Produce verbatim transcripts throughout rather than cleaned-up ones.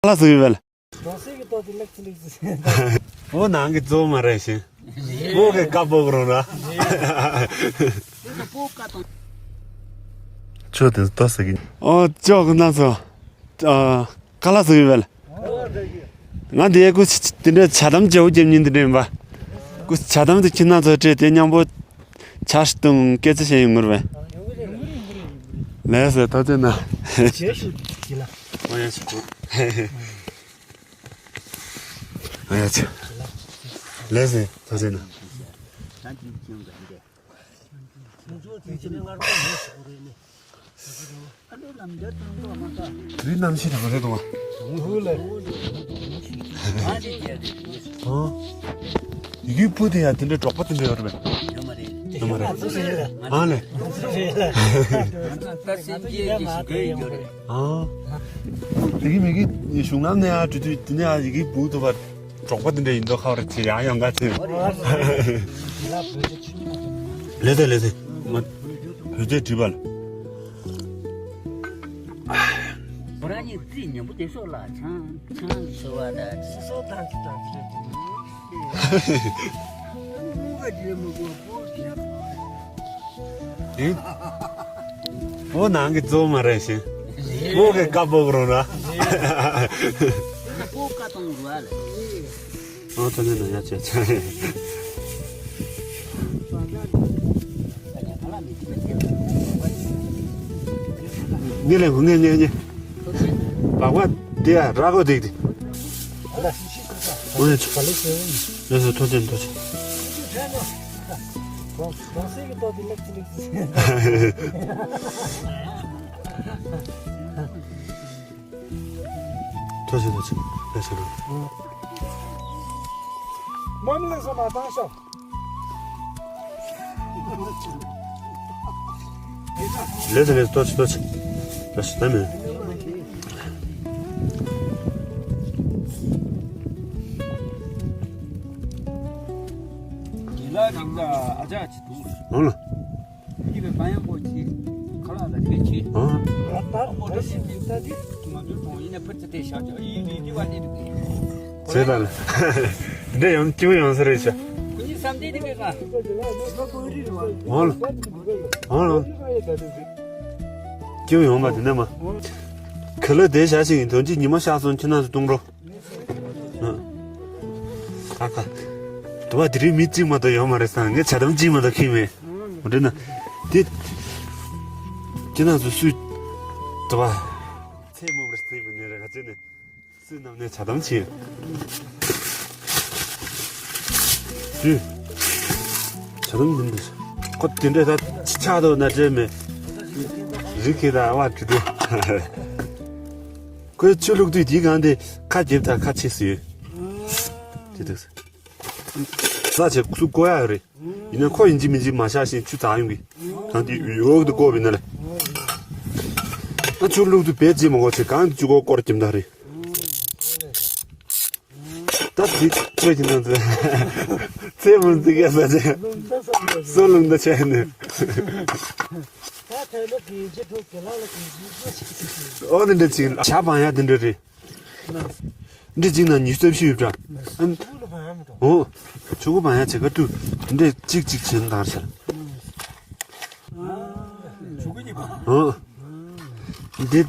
ལ་ཟིག་ཡོད་བལ། གྲོང་གསེབ་ཀྱི་ཏོག་ཙམ་ལེགས་ཚུལ་ལེགས་ཚུལ། འོ་ནང་གི་གཙོ་བོ་མ་རེད་ཤིང་། སྤོ་གི་ཀ་སྤོ་གི་རོང་ར། ཆོ་དེ་ཏོག་ཟེར་གི། ཨོ་ཅོག་གི་ན་ཚོ། ཨ་ཀ་ལ་ཟིག་ཡོད་བལ། ང་འདི་ཡའི་ཀུ་དེ་འདྲའི་ཆ་དམ་བྱེད་འོ་རྒྱབ་ཉིན་དེ་འདྲའི་ཡིན་པ། ཀུ་ཆ་དམ་དེ་ཁྱི་ན་ཚོ་སྤྲད་དེ་མཉམ་པོ། ཆ་ཤི་དང་སྐད་ཆ་བཤད་ཡོང་ངུར་བས། ལས་ཟེར་ཐོ་ཚེ་ན། ཇེ་ཤུ་ཇི་ལ། ཨོ་ཡ་ཆུ་ཁོ། ཨོ་ཡ་ཆུ། ལས་ཟེར་ཐོ་ཚེ་ན། རི་གནམ་གཤིས་དང་རེད་དོ། ཨ། ཡི་གེའི་སྤུ་དེ་ཡང་དེ་འདྲའི་འབྲོག་པ་དེ་འདྲ་ཡོད་རེད་པས། ཡོད་མ་རེད། ཨ་ལས། ང་ཚོ་སེམས་ཅན་གྱི་ཞིག་གི་ཡོད་རེད། ཨ། དེ་གི་མི་གི་གཞུང་ལམ་ནས་ཡང་འགྲོ་དུས་དེ་ནས་ཡང་ཡི་གེའི་སྤུ་དུ་བར། གྲོགས་པོ་དེ་འདྲ་ཡིན་མདོག་ཁ་བར་ཆེ་ཡང་ཡང་ག་ཚོད། ལེ་ཚེ་ལེ་ཚེ། མ། བོད་ཆས་བྲིས་པ་ལ། ཁོ་རང་གཉིས་རྩིས་ཉམས་པོ་དེ་སོགས་ལ་ཆང་ཆང་ཟེར་བ་ད་སོ་སོ་ཐང་ཆུ་དང་ཆུ་དེ། ཨོ་ནང་གི་གཙོ་བོ་མ་རེད་ཤིང་། སྤོ་གི་ཀ་སྤོ་གི་རོང་ར། སྤོ་ཀ་གཏོང་རུ་བ་ལ། ཨོ་ད་ནི་ན་ཡ་ཆེ་ཆེ། ངེ་ལེ་ངེ་ངེ་ངེ། བག་བ་དེ་ཡ་ར་གོ་དེ་དེ། ཨོ་ཡ་ཆུ། ལས་སུ་ཐོ་ཅན་ཐོ་ཅན། གྲོང་གྲོང་གསེབ་ཀྱི་ཏོག་ཙམ་ལེགས་ཚུལ་ལེགས་ཚུལ། ཐོ་ཅན་ཐོ་ཅན་ལས་སུ་རོ། མམ་ལས་སུ་མ་བཏང་ཤོག། ལས་སུ་ལས་སུ་ཐོ་ཅན་ཐོ་ཅན་ལས་སུ་ད་མེད། ཡིན་ལ་རིག་ད་ཨ་ཅག་ཅི་འདུག་འོང་ལ། ཡིན་པའི་པ་ཡང་པོ་ཆེ། ཁ་ལག་ལ་ཕན་ཆེ། ཨ། ད་མོ་ཏོ་ཞིག་ཡིན་ད་དེ། ང་ཚོའི་གྲོང་ཡིན་ན་ཕུར་ཙི་དེ་བཞག་ཅོག་ཡིན་མིན་གྱི་བ་ནི་འདུག་གི། ཟེར་ད་ལ། འདྲེ་ཡང་སྐྱིད་པོ་ཡོང་ས་རེད་ཤག་ཁོ་གཉིས་བསམ་གཏན་དེ་མེད་པ། འོང་ལ། འོང་ལ། སྐྱིད་པོ་ཡོང་པ་དེ་འདྲ་མ། ག་ལ་དེ་བཞག་ཞིག་ཡིན་དོན་གྱི་ཉི་མ་ཤར་སོང་ཁྱེད་རྣམ་ཚོ་གཏོང་རོགས། ཨ་ཁ། དུ་བ་དེ་རིང་མི་གཅིག་མ་གཏོགས་ཡོད་མ་རེད་སང་ངས་ཇ་དམ་གཅིག་མ་གཏོགས་ཁེངས་མེད། འོ་འདྲ་ན། དེ། ཁྱེད་རྣམ་ཚོ་སུས། དུ་བ། ཚེ་མོ་བར་སྟེགས་པའི་ནས་རེ་ག་ཚོད་ནས། སུས་རྣམས་ནས་ཇ་དམ་བྱེད། དུས། ཇ་དམ་འདི་འདི། ཁོ་དེ་འདྲ་ད་ཆི་ཆགས་འདུག་ན་འདྲེ་མེད། རི་ཁེ་ད་བ་དྲི་དུ། ཁོས་ཆུ་བླུགས་དུས་དེའི་སྒང་དེ་ཁ་རྒྱབ་དང་ཁ་ཕྱེ་སུ་ཡོད། དེ་འདུག་ས་ཆེ་སུ་བཀོ་ཡག་རེད། ཡིན་ན་ཁོ་ཡིན་གཅིག་མིན་གཅིག་མ་བཞག་བཞིན་ཆུ་ཚང་ཡོང་གི། གང་དེ་ཡོག་ཏུ་བཀོ་བིན་ན་ལེ། ཨ་ཆུ་བླུགས་དུས་བེད་ཅིག་མ་གོ་ཆེ་གང་དེ་ཆུ་བཀོ་སྐོར་གྱིམ་ད་རེད། ད་དེ་ཆོས་ཀྱི་ནང་དུ་ཚེ་མུན་དུ་གས་ས་ཆེ་སོ་ལུང་ད་ཆེ་ནས། ཨོ་དེ་འདྲ་ཅིག་ཇ་སྤང་ཡག་དེ་འདྲ་རེད། འདི་གཅིག་ན་ཉི་ཤུ་རྩ་བཞི་ཡོད་འདྲ། ཨན། ཨོ། ཆུ་གུ་བང་ཡ་ཆེ་ཁ་ཏུ། འདི་གཅིག་གཅིག་བྱེད་དང་ཟེར། ཨོ། འདི།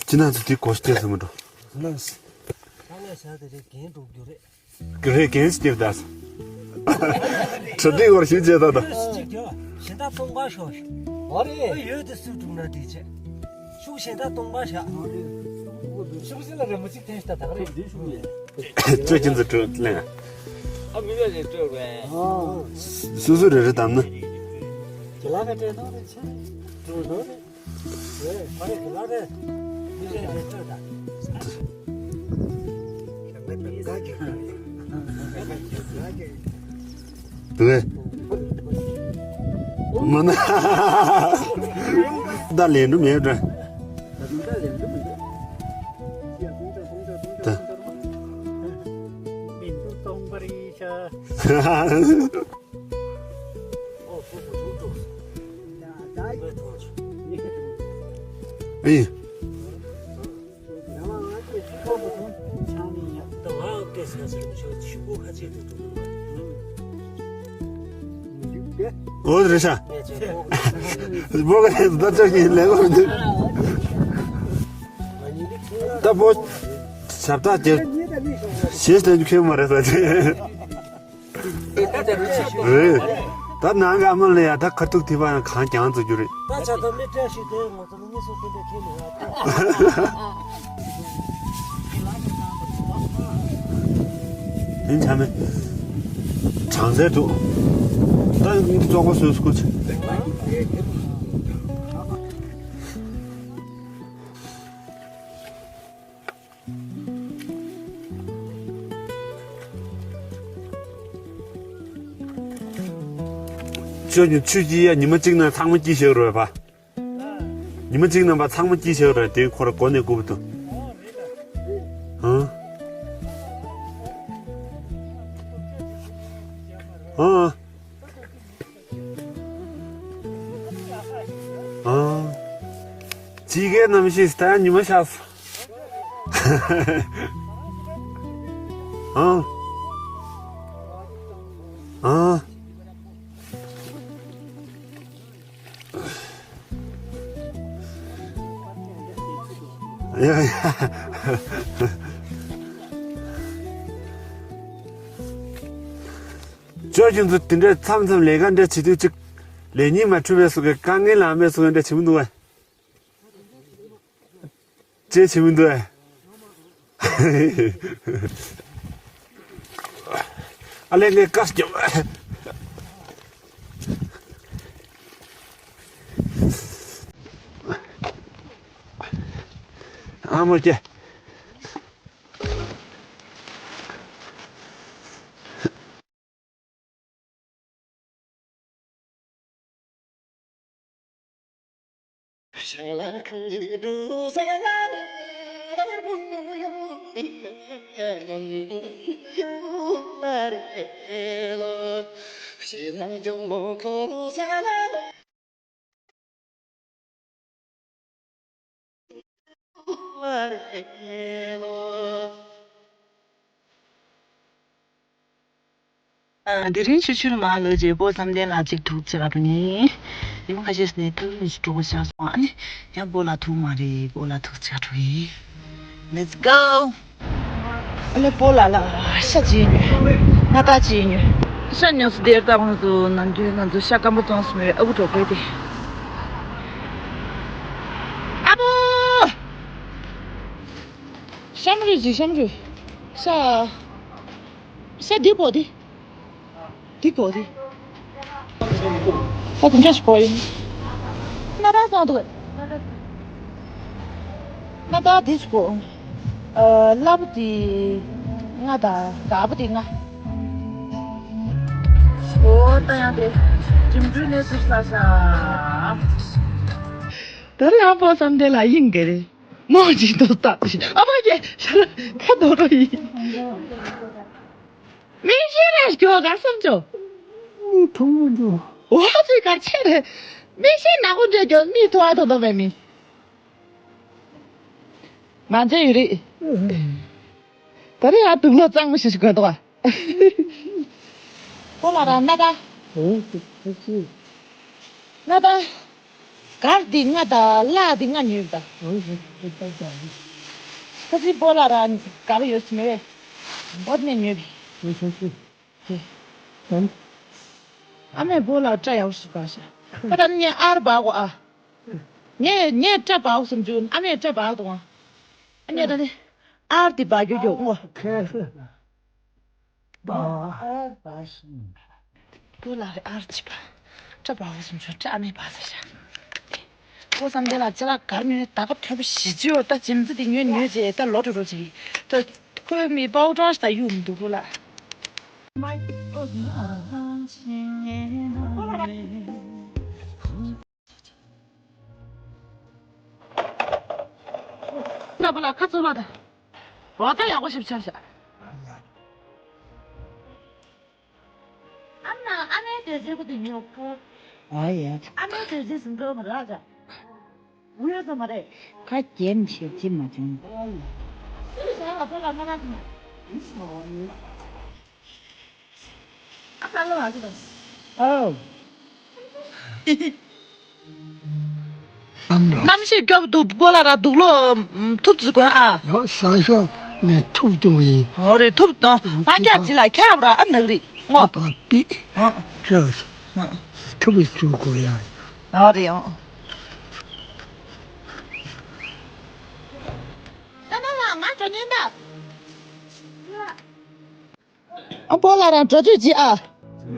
ཅི་ན་ཚོ་འདི་གོ་སྟེ་ཟེར་མི་འགྲོ། ས་ནས་བྱ་དེ་རེད་རྒན་འགྲོ་རྒྱུ་རེད། གི་རེད་རྒན་སྐྱིད་ད། གྲུ་སྒྲིག་བར་ཞིག་བྱས་ད་ད། གཞན་དག་སྟོང་པ་ཤོག་ཨ་རེད། ཨ་ཡོད་དེ་སུ་དྲུག་ན་དེ་བྱས། ཤུགས་གཞན་དག་སྟོང་པ་བཞག་ཤུགས་གཞན་ལ་རེ་མ་གཅིག་བསྟན་ཤ་ད་ག་རེད། ཁྲོད་ཀྱི་འཛུལ་གྲོལ་གླེང་། ཨ་མི་ལ་རེ་སྤྲོད་པས། སུ་སུ་རེ་རེ་བདམས་ན། དེ་ལ་ག་སྤྲད་ནོ་རེ་ཆེ། སྤྲོད་ནོ་རེ། དེ། མ་ན། ད་ལན་འགྲོ་མེད་འགྲོ། ད། མིན་འདུག་སྟོང་པར་ཡིན་ཤག་ཨེ། འོ་རེད་ཤག་བོ་ག་ནས་ད་ཅག་གིས་ལས་འགོ་འདི། ད་བོ་ཞབས་ཐག་ཅིག་ཞེས་ལས་འཁེལ་མ་རེད་ཟེར། རེད། ད་ནང་གི་ཨ་མ་ལ་ཡ་ད་ཁ་ཐུག་ཐིག་པ་ཡང་གང་རྐྱང་བཟོ་རྒྱུ་རེད། ད་ཆ་ད་མི་བཀྲ་ཤིས་བདེ་ངོ་ཚ་ལ་གཉིས་སུ་སྤུན་ཟླ་ཁྱེད་ནས་ཡ། ཡིན་ཆ་མེད། གྲང་ཟེར་འདུག་ད་བཙོག་པ་བཟོས་སྐུ་ཚེ། ཁྱོད་ཀྱི་ཆུ་སྐྱིད་ཡ་ཉི་མ་གཅིག་ན་ཚང་མ་སྐྱིད་ཤེས་རོགས་པ། ཉི་མ་གཅིག་ན་པ་ཚང་མ་སྐྱིད་ཤེས་རོགས་དེ་ཁོ་ར་གོ་ནས་སྐུ་བ་དུ། ཨ། ཨ། ཨ། ཅི་གའི་རྣམ་ཤེས་ད་ཉི་མ་ཤར་སོང་། ཨ། ཨ། ཡ་ཡ། ཅོ་ཁྱོད་ཚོ་དེ་འདྲའི་མཚམས་མཚམས་ལས་ཀ་འདྲ་བྱེད་དུས་ཅིག་ལས་ཉིན་མ་འཁྲུལ་བའི་སུ་གི་དཀའ་ངལ་ལ་མེད་སུ་གི་འདྲ་བྱེད་མི་འདུག་བས། ཅེས་བྱེད་མི་འདུག་བས། ཨ་ལས་ངས་བཀའ་སྐྱོབ། ཨ་མོ་ཀྱེ། ཨ། དེ་རིང་ཆུ་ཆུར་མ་ལོས་རྗེས་སྤོ་བསམ་གཏན་ལ་གཅིག་ཐུག་ཅིག་འགྲོ་ནི། ཉི་མ་ཁ་ཤས་ནས་ཐུག་མི་ཞིག་འགྲོ་དགོས་ཤག་སོང་། ཨ་ནི་ཡང་སྤོ་ལགས་ཐུག་མ་རེད། སྤོ་ལགས་ཐུག་ཅིག་འགྲོ་ཡིན། Let's go. ཨ་ལེ་སྤོ་ལགས་ལ་ཤ་ཅིག་ཉོས། སྣ་ཐག་ཅིག་ཉོས། ཤ་ཉོས་སུ་དེར་ལྟ་ཁོང་ཚོ་ནམ་རྒྱུན་ང་ཚོ་ཤ་སྐམ་པོ་བཙོང་སུ་མེད། ཨ་བུ་གྲོགས་པོ་དེ། ཨ་བུ། ཤམ་རུས་ཅིག་ཤམ་རུས། ཤ། ཤ་འདི་གོ་འདི། འདི་གོ་འདི། ད་དེ་འདྲ་ཞིག་གོ་ཡིན། སྣ་ཐག་བཙོང་འདུག་སྣ་ཐག་འདི་ཞིག་གོ། ཨ། སླ་པོ་འདི་ལྔ་དང་དཀར་པོ་འདི་ལྔ། འོ་ད་ཡང་དེ་འགྲིམ་འགྲུལ་ནས་ཟུར་ས་ས། ད་རེས་ཨ་ཕོ་བསམ་གཏན་ལ་དབྱིངས་དགེ་རེད། མོ་གཅིག་ཏུ་བཏགས་ཏེ་ཨ་མ་ཀྱེ་ཤར་ཁ་རྡོ་རོ་ཡིན། མིག་ཤེལ་རེ་སྐྱོ་ག་སོང་ཅོ། མིག་ཐུང་མོ་འདུག་འོ་ཚོས་ག་ཆེ་རེད། མིག་ཤེལ་ནག་པོ་འདྲ་སྐྱོ། མིག་ཐུང་ཨ་ཐོ་ཐོ་བའི་མི། མ་མཇལ་ཡོད་རེད། ད་རེས་ཨ་དུག་ལོག་གཙང་མོ་ཞིག་ཞིག་གོན་འདུག་ཨ། སྤོ་ལགས་རང་སྣ་ཐག་སྣ་ཐག་གར་འདི་ལྔ་དང་ལ་འདི་ལྔ་ཉོས་ད། ཁ་སི་སྤོ་ལགས་རང་གར་ཡོད་སི་མེད་བས། འོ་ནས་ཉོས་པས། ཨ་མས་སྤོ་ལགས་སྐྲ་ཡག་པོ་ཞིག་བགོས་ཤག་ད་ད་ངས་ཨར་བགོས་གོ་ཨ། ངས་ངས་སྐྲ་བགོས་སུ་འཇུག་ཨ་མས་སྐྲ་བགོས་འདུག་ཨ་ནི་ཨར་དེ་བགོས་རྒྱུ་མགྱོགས་པོ། ཁས་ལེན། བགོས། སྤོ་ལགས་རེ་ཨར་གྱིས་བགོས། སྐྲ་བགོས་སུ་འཇུག་སྐྲ་ཨ་མས་བགོས་ཟེར་ཤག་སྤོ་བསམ་གཏན་ལ་ཅ་ལག་གར་ཉོས་ནས་ད་ག་ཐོན་པ་ཞི་ཅི་ཡོད། ད་ཇིམ་ཙི་དེ་ཉོས་ཉོས་རྗེས་ད་ལོ་དྲུག་རོ་བྱེད་ཀྱི་ད་ཁོའི་མི་པའོ་ཀྲང་ཞིག་ད་གཡུག་མི་འདུག་སྤོ་ལགས། ན་པ་ལ་ཁ་ཚུར་ལ་ད། རོ་ད་ཡག་པོ་ཞིག་ཆགས་ཤག་ཨ་མ་ཨ་མའི་དེ་ཟེར་གོ་དེ་ཉོ་ཁོ། ཨ་ཡ། ཨ་མའི་དེ་ཟེར་ཟིན་འགྲོ་མ་རག་ཅག་འུ་ཡོད་ཙམ་མ་རེད། ཁ་རྒྱན་ཞེ་ཅི་མ་བྱུང་། ཨའོ། གནམ་གཤིས་སྐྱོ་པོ་འདུག་སྤོ་ལགས་ར་དུག་ལོག་ཐུབ་ཙི་དགོས་ཨ། ཡོ་ས་ཤོག་ནས་ཐུབ་ཏུ་ཡིན། ཨོ་རེད། ཐུབ་དང་། ཨ་ཀྱ་ཅི་ལ་ཁྱབ་ར་ཨ་ནག་རེད་ངོ་། པ་པི་ཨ་ཁྱབ་ཨ་ཐུབ་ཚུགས་དགོས་ཡ། ཨོ་རེད་ཨོ། ད་ན་ལ་ང་འགྲོ་ཉན་ད། ཨ་སྤོ་ལགས་རང་འགྲོ་ཆོག་ཅི་ཨ།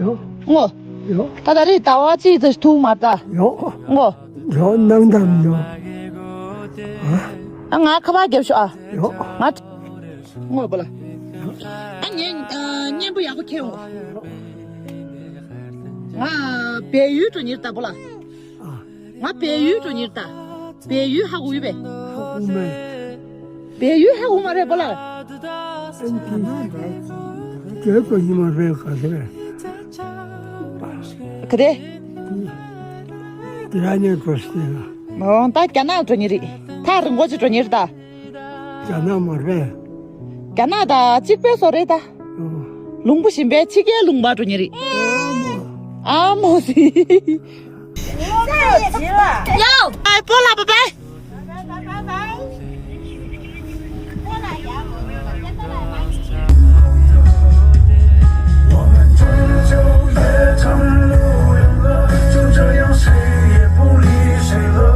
ཡོ། ངོ་། ཡོ། ད་ད་རེས་ཟླ་བ་གཅིག་ཙམ་ཐུག་མ་ད། ཡོ། ངོ་། ཡོ་གནང་དམ་ཡོ། ཨ་ང་ཁ་པར་རྒྱབ་ཤོག་ཨ། ཡོ། ང་། ངོ་སྤོ་ལགས། ཨ་ངས་ཨ་གཉེན་པོ་ཡག་པོ་ཁྱེར་འོང་། ང་བལ་ཡུལ་འགྲོ་ཉེར་ད་སྤོ་ལགས། ང་བལ་ཡུལ་འགྲོ་ཉེར་ད། བལ་ཡུལ་ཧ་གོ་ཡོད་པས། ཧ་གོ་མེད། བལ་ཡུལ་ཧ་གོ་མ་རེད་སྤོ་ལགས། ཨན་ཏི་རྒྱལ་པོ་ཉི་མ་རེད་ག་ཟེར། ག་རེ། དེ་ར་ནས་འགྲོ་སྟེ་ལ། འོང་ད་རྒྱ་ནག་འགྲོ་ཉེ་རེད། ཐག་རིང་པོ་ཅིག་འགྲོ་ཉེ་རེད་ད། རྒྱ་ནག་མ་རེད། རྒྱ་ནག་ད་གཅིག་པའི་བཟོ་རེད་ད། ཨོ། ལུང་པ་གཞན་པའི་ཕྱི་རྒྱལ་ལུང་པ་འགྲོ་ཉེ་རེད། ཨ་མོ་སི། ཡོ། ཨའི་སྤོ་ལགས་བཱའི་བཱའི།